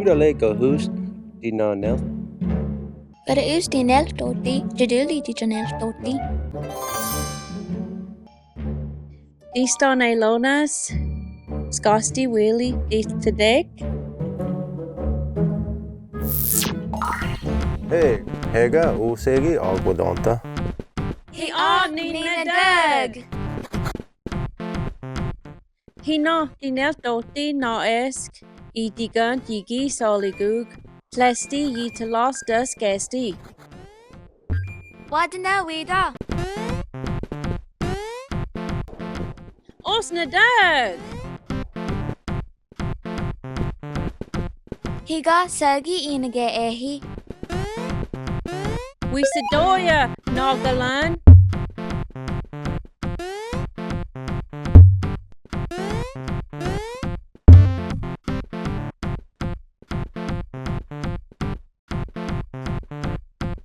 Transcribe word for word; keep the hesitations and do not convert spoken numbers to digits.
Ura le kahus ti na nel. Kara us ti nel toti, jaduli ti janel toti. Ti ston e lonas, skasti wili ti tadek. He, hega u segi agwadanta. Hi og ni na døg. Hi no ti nel toti na esk i tigan tigi soligug. Tlesti i talas døs kesti. Wadna wida. Os na døg. Higa sagi inage ehi. Wi sadoya na galan.